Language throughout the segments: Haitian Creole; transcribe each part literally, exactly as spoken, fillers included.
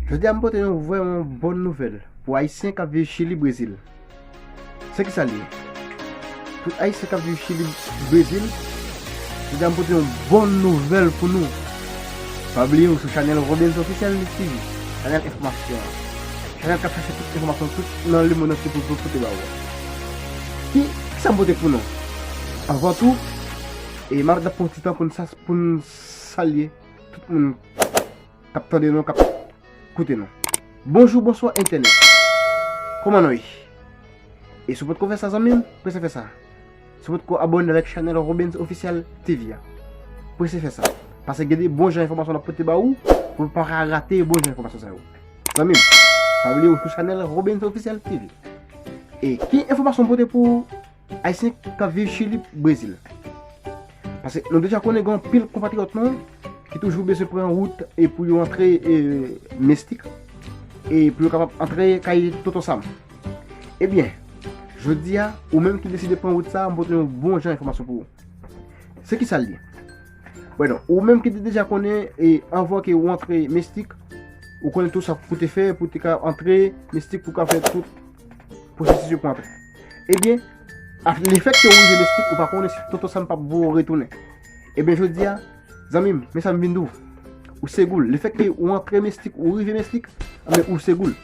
Jodi a m pote yon vrèman bòn nouvèl pou Ayisyen k ap viv Chili, Brezil. Se ki sa l ye? Tout Ayisyen k ap viv Chili, Brezil, jodi a m pote yon bòn nouvèl pou nou. Pa bliye ou sou chanèl Robens Officiel T V, chanèl enfòmasyon an. Chanèl k ap chache tout enfòmasyon tout nan lemonn antye pou, pou pote ba ou. Ki, ki sa m pote pou nou? Anvan tou, e m ap pran ti tan pou n sa, pou n salye tout moun k ap tande nou, k ap koute nou. Bonjou, bonswa entènèt. Kòman nou ye? E si w potko fè sa, zanmi m, prese fè sa. Si w potko abòne avèk chanèl Robens Officiel T V a, prese fè sa. Paske gen de bon jan enfòmasyon n ap pote ba ou, pou w pa ka rate bon jan enfòmasyon sa yo. Zanmi m, pa bliye ou sou chanèl Robens Officiel T V. E ki enfòmasyon m pote pou Ayisyen k ap viv Chili, Brezil? Paske nou deja konnen gen anpil konpatriyòt nou ki toujou bezwen pran wout e pou yo antre, e, Mestik, e pou yo kapab antre kay Tonton Sam. Ebyen, jodi a, ou menm ki deside pran wout sa, m pote yon bon jan enfòmasyon pou ou. Se ki sa l ye? Bon, ou menm ki te deja konnen, e anvan ke ou antre Mestik, ou konnen tout sa pou te fè, pou te ka antre Mestik, pou ka fè tout pwosesis yo pou antre. Ebyen, a, lefètke ou rive Mestik, ou pa konnen si Tonton Sam p ap voye w retounen. Ebyen, jodi a, zanmi m, men sa m vin di w. Ou se goul. Lefètke ou antre Mestik, ou rive Mestik, anben ou se goul.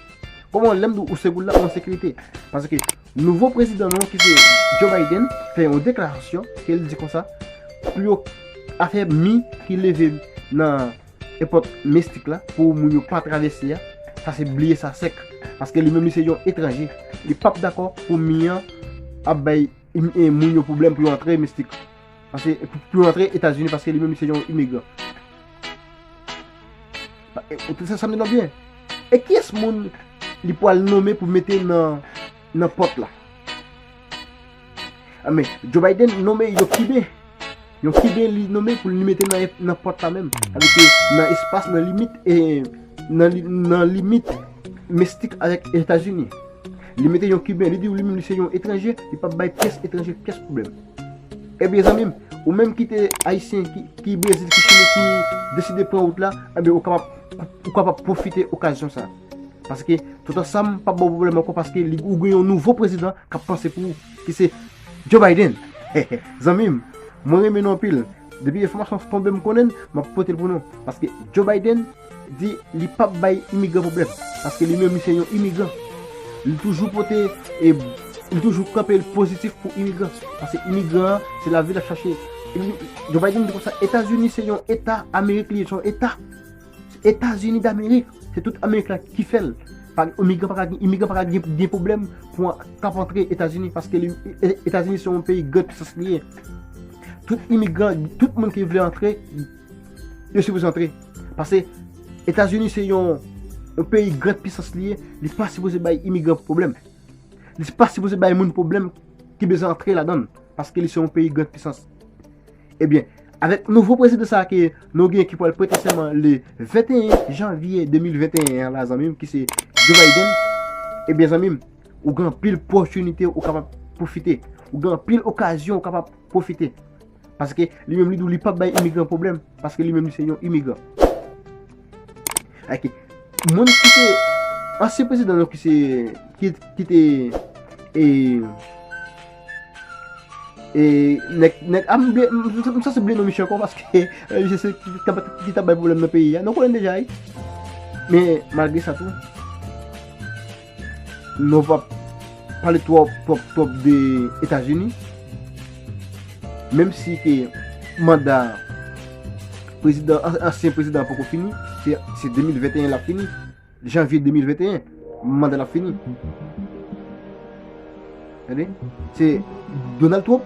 Kòman lè m di w ou se goul la, ou an sekirite? Paske nouvo prezidan nou ki se Joe Biden fè yon deklarasyon ke l di konsa, pou yo afè mi ki leve nan epòt Mestik la, pou moun yo pa travèse a, sa se bliye sa sèk. Paske li menm li se yon etranje. Li p ap dakò pou mi an ap bay im-, e, moun yo pwoblèm pou yo antre Mestik. Paske pou, pou yo antre Etazini, paske li menm li se yon imigran. Pa, e, ou te sa, sa m di non byen. E kiyès moun li pral nonmen pou mete nan, nan pòt la? A, men, Joe Biden nonmen yon Kiben. Yon Kiben li nonmen pou li mete nan, nan pòt la menm. Sa vle di nan espas, nan limit, e nan li-, nan limit Mestik avèk Etazini. Li mete yon Kiben, li di li menm li se yon etranje, li p ap bay pyès etranje pyès pwoblèm. Ebyen, zanmi m, ou menm ki te Ayisyen, ki, ki Brezil, ki Chili, ki deside pran wout la, ebyen, ou kapab, ou kapab pwofite okazyon sa. Paske Tonton Sam p ap ba w pwoblèm ankò, paske li, ou gen yon nouvo prezidan k ap panse pou ou, ki se Joe Biden. Zanmi m, mwen renmen nou anpil. Depi enfòmasyon tonbe, m konnen l, m ap pote l pou nou. Paske Joe Biden di li p ap bay imigran pwoblèm. Paske li menm, li se yon imigran. Li toujou pote, e, li toujou kanpe pozitif pou imigran. Paske imigran an, se lavi l ap chache. E li, Joe Biden di konsa, Etazini se yon eta, Amerik li ye, se yon eta. Etazini Damerik, se tout Amerik la ki fè l. Pa, imigran pa ka, imigran pa ka gen, gen pwoblèm pou an-, k ap antre Etazini, paske li, E-, Etazini se yon peyi gran pisans li ye. Tout imigran, tout moun ki vle antre, yo sipoze antre. Paske Etazini se yon, yon peyi gran pisans li ye, li pa sipoze bay imigran pwoblèm. Li pa sipoze bay moun pwoblèm ki bezwen antre ladan l, paske li se yon peyi gran pisans. Ebyen, avèk nouvo prezidan sa a ke nou gen ki pral prete sèman le venteyen janvye de mil venteyen an la, zanmi m, ki se Joe Biden, ebyen, zanmi m, ou gen anpil pòtinite ou kapab pwofite. Ou gen anpil okazyon ou kapab pwofite. Paske li menm li di w li p ap bay imigran pwoblèm, paske li menm li se yon imigran. Ok. Moun ki te ansyen prezidan nou ki se, ki, ki te, e, e, nèg, nèg, a, m bliye, m, m, m sanse bliye non misye ankò paske, e, misye se ki t ap, ki t ap bay pwoblèm nan peyi a. Nou konnen l deja, wi. Men malgre sa tou, nou p ap pale twòp, twòp, twòp de Etazini. Menm si ke manda prezidan, an-, ansyen prezidan an poko fini, se, se de mil venteyen l ap fini, janvye de mil venteyen, manda l ap fini. Tande? Se Donald Trump,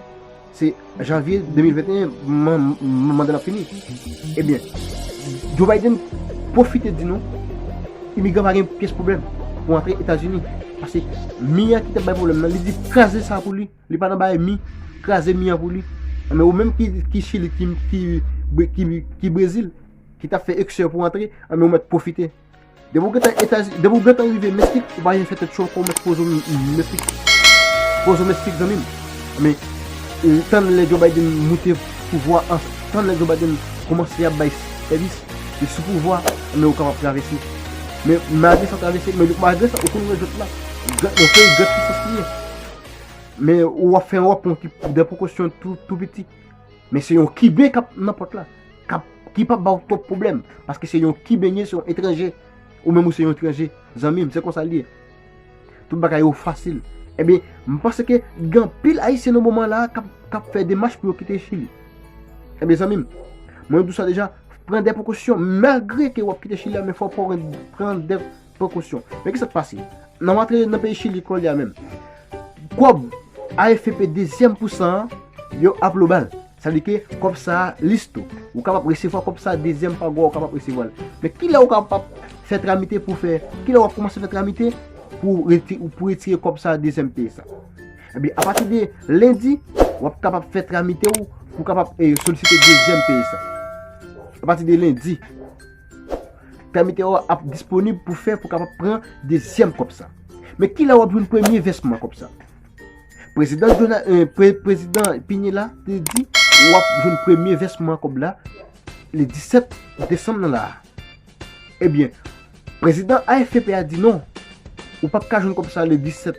se janvye de mil venteyen, man-, man-, manda l ap fini. Ebyen, Joe Biden pwofite di nou, imigran pa gen pyès pwoblèm pou antre Etazini. Paske mi an ki t ap bay pwoblèm nan, li di kraze sa pou li. Li pa nan bay mi, kraze mi an pou li. Men ou menm ki, ki Chili, ki, ki, ki, ki Brezil, ki t ap fè eksè pou antre, men ou mèt pwofite. Depi w gentan Etazini, depi w gentan rive Mesik, ou pa janm fè tèt cho, ou mèt poze w Mesik. Poze w Mesik, zanmi m. Men, e, tann lè Joe Biden moute pouvwa an, tann lè Joe Biden kòmanse ap bay sèvis, li sou pouvwa, men ou kapab travèse. Men malgre sa w travèse, men malgre sa, ou konn wè jwèt la. Jwèt, yon peyi jwèt ki sòs li ye. Men w ap fè yon wapon ki de prekosyon tou, tou piti. Men se yon Kiben k ap nan pòt la. K ap, ki p ap ba w twòp pwoblèm. Paske se yon Kiben ye, se yon etranje. Ou menm ou se yon etranje. Zanmi m, se konsa l ye. Tout bagay yo fasil. Ebyen, m panse ke gen anpil Ayisyen nan moman la a k ap, k ap fè demach pou yo kite Chili. Ebyen, zanmi m, mwen di w sa deja, pran de prekosyon. Malgre ke w ap kite Chili a, men fò w pran, pran de prekosyon. Men ki sa k pase? Nan w antre nan peyi Chili kounye a menm, kòb A F P dezyèm pousan an, yo ap lo ba l. Sa vle di ke kòb sa a lis tou. Ou kapab resevwa kòb sa a dezyèm pa gwa, ou kapab resevwa l. Men kilè ou kapab fè tramite pou fè, kilè w ap kòmanse fè tramite pou reti-, pou retire kòb sa a dezyèm peye sa? Ebyen, apati de lendi, w ap kapab fè tramite w pou kapab, eh, solisite dezyèm peye sa. Apati de lendi, tramite w ap disponib pou fè, pou kapab pran dezyèm kòb sa. Men kilè w ap jwenn premye vèsman kòb sa? Prezidan Dona-, eh, pre-, Prezidan Piñera te di, w ap jwenn premye vèsman kòb la le disèt desanm nan la a. Ebyen, prezidan A F P a di non, ou p ap ka jwenn kòb sa le disèt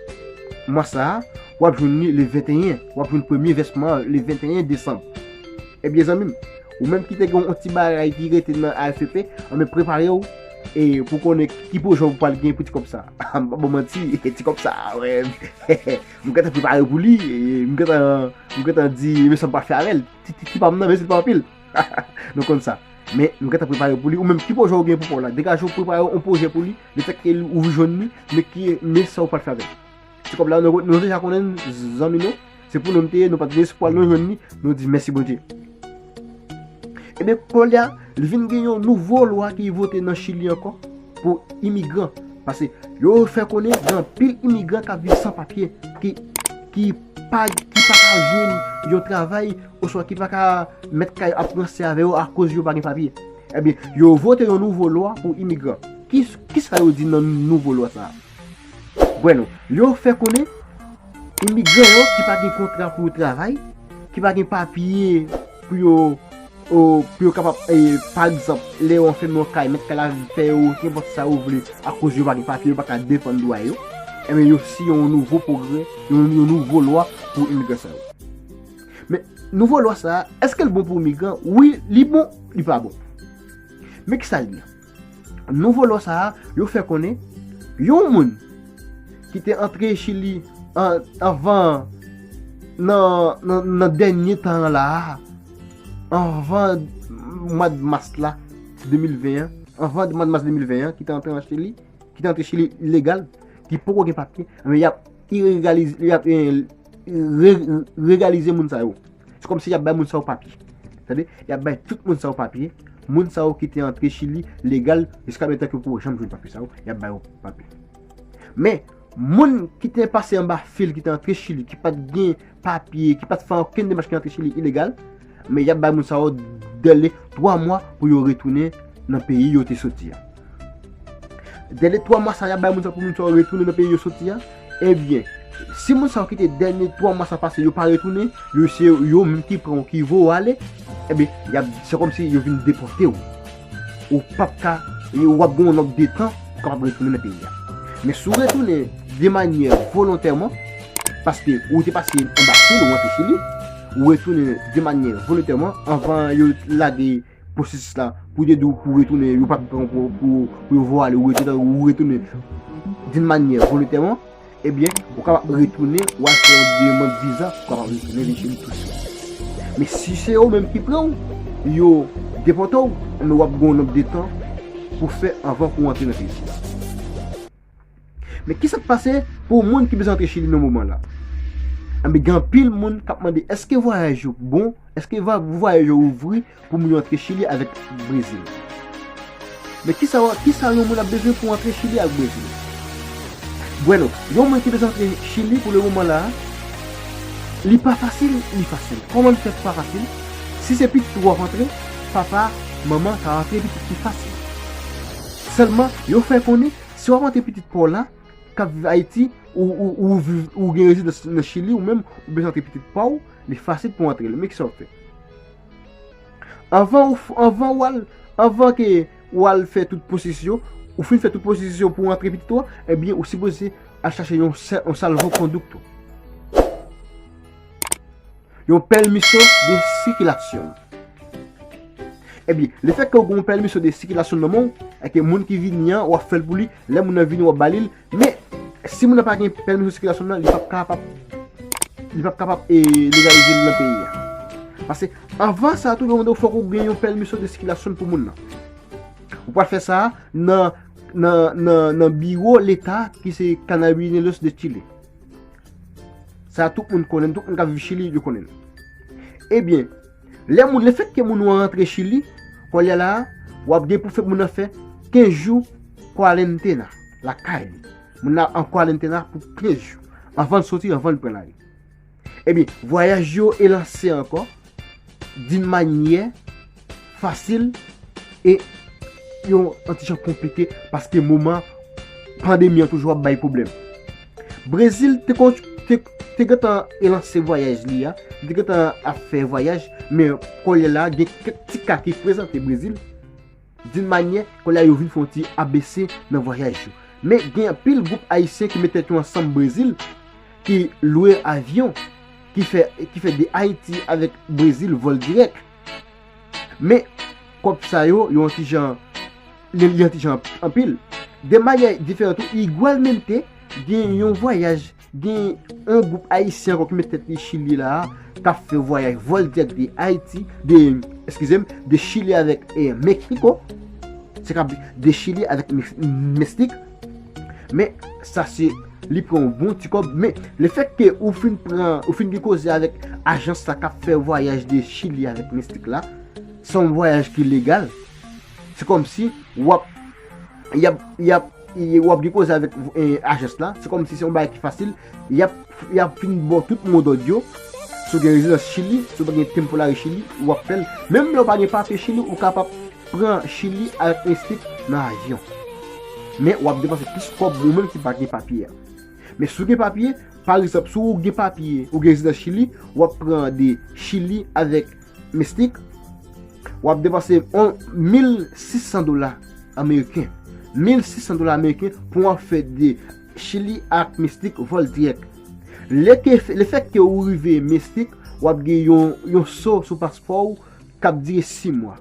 mwa sa a, w ap jwenn li le venteyen, w ap jwenn premye vèsman an le venteyen desanm. Ebyen, zanmi m, ou menm ki te gen yon ti bagay ki rete nan A F P, anben, prepare w, e pou konnen ki pwojè ou pral gen pou ti kòb sa. M p ap ba w manti, ti kòb sa, wè. M gentan prepare pou li, e m gentan, m gentan di, men sa m pral fè avè l. Ti, ti, ti pa m nan, men se pa anpil. Nou konn sa. Men, m gentan prepare pou li. Ou menm, ki pwojè ou gen pou kòb la? Degaje w, prepare yon pwojè pou li. Lefètke ou jwenn li, men ki, men sa ou pral fè avè l. Ti kòb la, nou, nou deja konnen, zanmi nou. Se pou nou m te ye, nou pa t gen espwa nou jwenn li. Nou di mèsi Bondye. Ebyen, kounye a, li vin gen yon nouvo lwa ki vote nan Chili ankò pou imigran. Paske yo fè konnen gen anpil imigran k ap viv san papye, ki, ki pa, ki pa ka jwenn yon travay, oswa ki pa ka met kay ap ranse avè yo akoz yo pa gen papye. Ebyen, yo vote yon nouvo lwa pou imigran. Ki, kisa yo di nan nouvo lwa sa a? Bwè nou, yo fè konnen imigran yo ki pa gen kontra pou yo travay, ki pa gen papye pou yo, o, pou yo kapab, e, pa egzanp, lè yo anfèmen yon kay, mèt kay la fè yo nenpòt sa yo vle, akoz yo pa gen papye, yo pa ka defann dwa yo, ebyen, yo siyen yon nouvo pwogrè, yon, yon nouvo lwa pou imigran sa yo. Men, nouvo lwa sa a, èske l bon pou imigran? Wi, li bon, li pa bon. Men kisa l ye? Nouvo lwa sa a, yo fè konnen yon moun ki te antre Chili an-, anvan, nan, nan, nan dènye tan an la a, anvan mwa mas la de mil ven an, anvan mwa mas de mil ven an, ki te antre an Chili, ki te antre Chili ilegal, ki poko gen papye, men y ap ilegalize, y ap, eh, re-, regalize moun sa yo. Se kòmsi y ap bay moun sa yo papye. Tande? Y ap bay tout moun sa yo papye. Moun sa yo ki te antre Chili legal, jiskaprezan ke poko janm jwenn papye sa yo, y ap bay yo papye. Men, moun ki te pase anba fil, ki te antre Chili, ki pa t gen papye, ki pa t fè okenn demach, ki antre Chili ilegal, men y ap bay moun sa yo dèle twa mwa pou yo retounen nan peyi yo te soti a. Dèle twa mwa sa y ap bay moun sa pou moun sa yo retounen nan peyi yo soti a, ebyen, si moun sa yo kite dènye twa mwa sa pase, yo pa retounen, yo se yo menm ki pran w, ki voye w ale, ebyen, y ap, se kòmsi yo vin depòte w. Ou p ap ka, w ap gen yon nòt de tan pou kapab retounen nan peyi a. Men si w retounen de manyè volontèman, paske ou te pase anba fil, ou antre Chili, ou retounen de manyè volontèman, anvan yo lage pwosesis la, pou yo te di w pou w retounen, yo pa t pran w pou, pou, pou yo voye w ale, ou retounen, ou retounen d'une manière volontairement, ebyen, ou kapab retounen, w al fè yon demann viza, ou kapab retounen vin Chili tou swit. Men si se yo menm ki pran w, yo depòte w, men w ap gen yon nòt de tan pou fè anvan pou w antre nan peyi sila. Men kisa k pase pou moun ki bezwen antre Chili nan moman la? Anben, gen anpil moun k ap mande, èske vwayaj yo bon? Èske va-, vwayaj yo ouvri pou moun yo antre Chili avèk Brezil? Men kisa, kisa yon moun ap bezwen pou antre Chili ak Brezil? Bueno, yon moun ki bezwen antre Chili pou le moman la, li pa fasil, li fasil. Kòman l fè pa fasil? Si se pitit ou w ap antre, papa, manman ka antre pitit li fasil. Sèlman, yo fè konnen, si w ap antre pitit pa w la, k ap viv Ayiti, ou, ou, ou viv, ou gen rezidans nan Chili, ou menm, ou bezwen antre pitit pa w, li fasil pou w antre l. Men kisa w ap fè? Anvan ou f-, anvan w al, anvan ke w al fè tout pwosesis yo, Ou fin fè tout pwosesyon pou w antre pitit ou a, ebyen, ou sipoze al chache yon sè-, yon salvokondukto. Yon pèmiso de sikilasyon. Ebyen, lefètke ou gen yon pèmiso de sikilasyon nan men w, e ke moun ki vini an, w ap fè l pou li, lè moun nan vini, w ap ba li l, men si moun nan pa gen pèmiso sikilasyon nan, li p ap kapab, li p ap kapab, e, legalize l nan peyi a. Paske anvan sa tou, yo mande w fòk ou gen yon pèmiso de sikilasyon pou moun nan. Ou pral fè sa nan, nan, nan, nan biwo leta ki se Carabineros de Chile. Sa tout moun konnen, tout moun k ap viv Chili, yo konnen. Ebyen, lè moun, lefètke moun ou an rantre Chili, kounye a la, w ap gen pou fè moun nan fè kenz jou kwarantena lakay li. Moun nan an kwarantena pou kenz jou. Anvan l soti, anvan l pran lari. Ebyen, vwayaj yo elanse ankò d'une manière facile e yon, yon ti jan konplike paske moman pandemi an toujou ap bay pwoblèm. Brezil te kon-, te, te gentan elanse vwayaj li a, li te gentan ap fè vwayaj, men kounye a la, gen kèk ti ka ki prezante Brezil, d'une manière, kounye a yo vin fè yon ti abese nan vwayaj yo. Men gen anpil gwoup ayisyen ki met tèt yo ansanm Brezil, ki lwe avyon, ki fè, ki fè de Ayiti avèk Brezil vòl dirèk. Men kòb sa yo, yo yon ti jan, li, li yon ti jan anpil. De manyè diferan tou, igualmente, gen yon vwayaj, gen yon gwoup ayisyen ankò ki met tèt li Chili la, k ap fè vwayaj vòl dirèk de Ayiti, de, eskize m, de Chili avèk, e, Meksiko. Se k ap di de Chili avèk Mex-, Meksik. Men sa se, li pran yon bon ti kòb. Men lefètke ou fin pran, ou fin gen koze avèk ajans la k ap fè vwayaj de Chili avèk Meksik la, se yon vwayaj ki legal. Se kòmsi w ap, y ap, y ap, y, w ap gen koze avèk, e, ajans la. Se kòmsi se yon bagay ki fasil. Y ap, y ap fin ba w tout modòd yo. Si w gen rezidans Chili, si w pa gen temporary Chili, w ap fè l. Menm lè w pa gen papye Chili, ou kapab pran Chili avèk Meksik nan avyon. Men w ap depanse plis kòb ou menm ki pa gen papye a. Men si w gen papye, pa egzanp, si w gen papye, ou gen rezidans Chili, w ap pran de Chili avèk Meksik, w ap depanse yon mil sis san dola ameriken. Mil sis san dola ameriken pou w ap fè de Chili ak Meksik vòl dirèk. Lè ke, lefètke ou rive Meksik, w ap gen yon, yon so sou paspò w k ap dire sis mwa.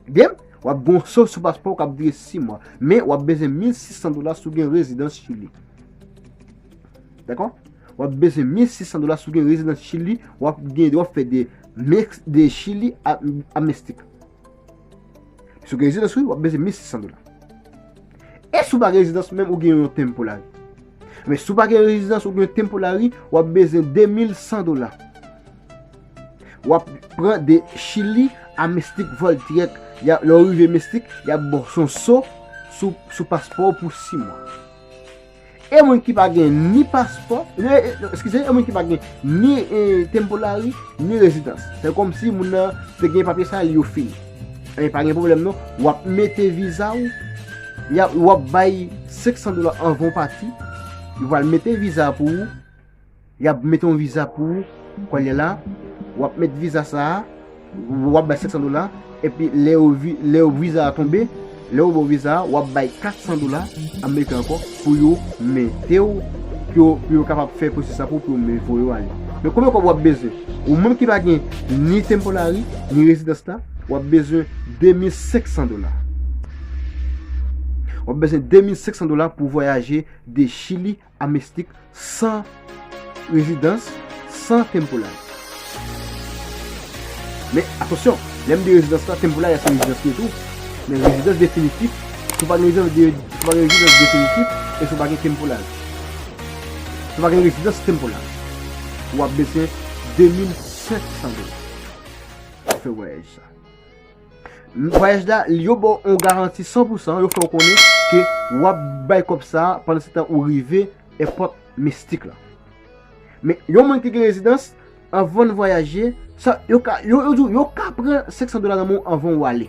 Byen, w ap gen yon so sou paspò w k ap dire sis mwa. Men w ap bezwen mil sis san dola si w gen rezidans Chili. Dakò? W ap bezwen mil sis san dola si w gen rezidans Chili, w ap gen, w ap fè de Mex-, de Chili a, a Meksik. Si w gen rezidans, wi, w ap bezwen mil sis san dola. E si w pa gen rezidans menm, ou gen yon temporary. Men si w pa gen rezidans, ou gen yon temporary, w ap bezwen de mil san dola. W ap pran de Chili a Meksik vòl dirèk. Y a, lè w rive Meksik, y ap ba w yon so sou, sou paspò w pou sis mwa. E moun ki pa gen ni paspò, e, e, eskize, e moun ki pa gen ni, e, temporary, ni rezidans. Se kòmsi moun nan te gen papye sa, li yo fini. E pa gen pwoblèm non. W ap mete viza w, y a, w ap bay senk san dola anvan w pati. Yo pral mete viza pou ou. Y ap mete yon viza pou ou. Kounye a la, w ap met viza sa a, w ap bay senk san dola, epi lè yo vi-, lè yo viza a tonbe, lè yo ba w viza a, w ap bay kat san dola ameriken ankò pou yo mete w, pou yo, pou yo kapab fè pwosesis la pou, pou yo men voye w ale. Men konbyen kòb w ap bezwen? Ou menm ki pa gen ni temporary, ni rezidans la, w ap bezwen de mil senk san dola. W ap bezwen de mil senk san dola pou vwayaje de Chili a Meksik san rezidans, san temporary. Men, atansyon, lè m di rezidans la, temporary a se rezidans li tou. Men rezidans definitif, si w pa gen rezidans de, si w pa gen rezidans definitif, e si w pa gen temporary. Si w pa gen rezidans temporary, w ap bezwen de mil senk san dola pou fè vwayaj sa. Vwayaj la, yo ba w yon garanti san pou san, yo fè w konnen ke w ap bay kòb sa a pandan se tan ou rive èpòt Meksik la. Men, yon moun ki gen rezidans, anvan l vwayaje, sa, yo ka, yo, yo di w, yo ka pran senk san dola nan men w anvan w ale.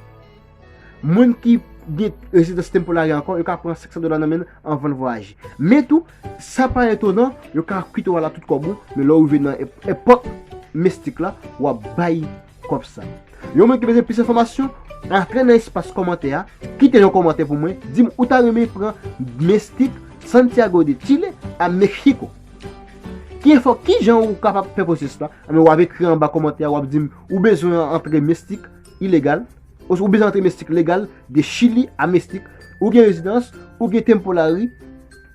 Moun ki gen rezidans temporary ankò, yo ka pran senk san dola nan men l anvan l vwayaje. Men tou, sa pa etonan, yo ka kite w al a tout kòb ou, men lè w rive nan èp-, èpòt Meksik la, w ap bay kòb sa. Yon moun ki bezwen plis enfòmasyon, Antre nan espas kòmantè a, kite yon kòmantè pou mwen, di m ou ta renmen pran Mestik Santiago de Chile a Mexico. Ki enfo, kijan ou kapab fè pwosès la? Anben, w ap ekri anba kòmantè a, w ap di m ou bezwen antre Mestik ilegal, ou bezwen antre Mestik legal, de Chili a Mestik, ou gen rezidans, ou gen temporary,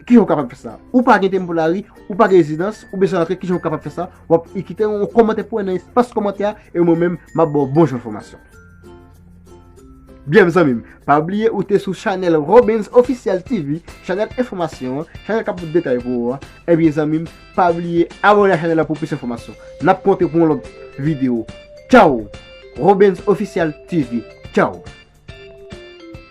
kijan ou kapab fè sa? Ou pa gen temporary, ou pa gen rezidans, ou bezwen antre, kijan ou kapab fè sa? W ap kite yon kòmantè pou mwen nan espas kòmantè a, e mwen menm, m ap ba w bon jan enfòmasyon. Byen, zanmi m, pa bliye ou te sou chanèl Robens Official T V, chanèl enfòmasyon an, chanèl k ap pote detay pou ou a. Ebyen, zanmi m, pa bliye abòne a chanèl la pou plis enfòmasyon. N ap kontre pou yon lòt videyo. Tchaw! Robens Official T V. Tchaw!